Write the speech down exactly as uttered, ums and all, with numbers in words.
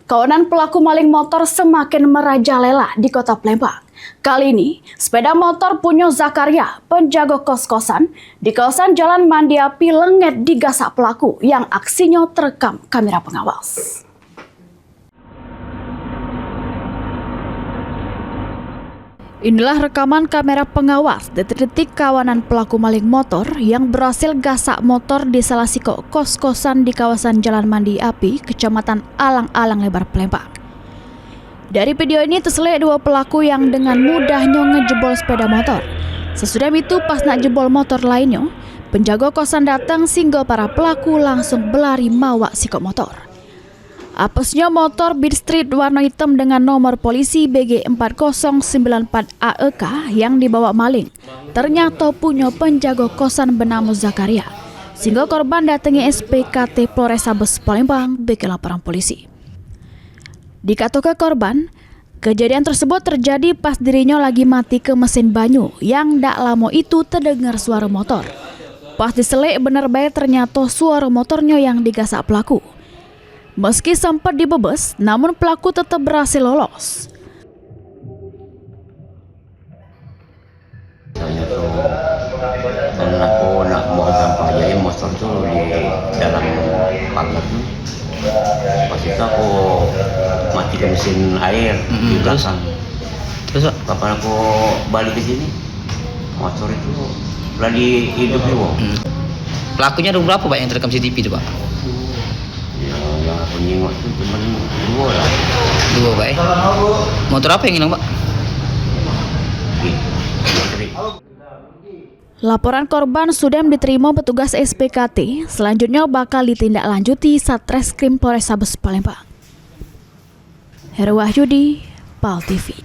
Kawanan pelaku maling motor semakin merajalela di Kota Palembang. Kali ini, sepeda motor punyo Zakaria, penjago kos-kosan di kawasan Jalan Mandi Api, lenget digasak pelaku yang aksinyo terekam kamera pengawas. Inilah rekaman kamera pengawas detik-detik kawanan pelaku maling motor yang berhasil gasak motor di salah sikok kos-kosan di kawasan Jalan Mandi Api, Kecamatan Alang-Alang Lebar, Palembang. Dari video ini teselek duo pelaku yang dengan mudahnyo ngejebol sepeda motor. Sesudah itu, pas nak jebol motor lainnyo, penjago kosan datang sehinggo para pelaku langsung belari mawak sikok motor. Apesnyo motor Beat Street warno item dengan nomor polisi B G empat kosong sembilan empat A E K yang dibawa maling ternyato punyo penjago kosan benamo Zakaria, sehinggo korban datengi S P K T Polrestabes Palembang bagi laporan polisi. Dikatoke korban, kejadian tersebut terjadi pas dirinyo lagi matike mesin banyu yang dak lamo itu tedengar suaro motor. Pas diselek bener bae ternyato suaro motornyo yang digasak pelaku. Meski sempat dibebes, namun pelaku tetap berhasil lolos. Misalnya tu, kan aku nak buang sampah, jadi motor tu di dalam pagar tu. Pas itu aku matikan mesin air di belakang. Terus, Pak? Kapan aku balik ke sini, motor itu lagi hidup juga. Hmm. Pelakunya ada berapa, Pak, yang terekam C C T V tu, Pak? Ya, yang aku nengok tu cuma dua lah. Dua, Pak, eh? Motor apa yang hilang, Pak? Beat. Motor. Laporan korban sudem diterima petugas S P K T, selanjutnya bakal ditindaklanjuti Satreskrim Polrestabes Palembang. Heru Wahyudi, Pal T V.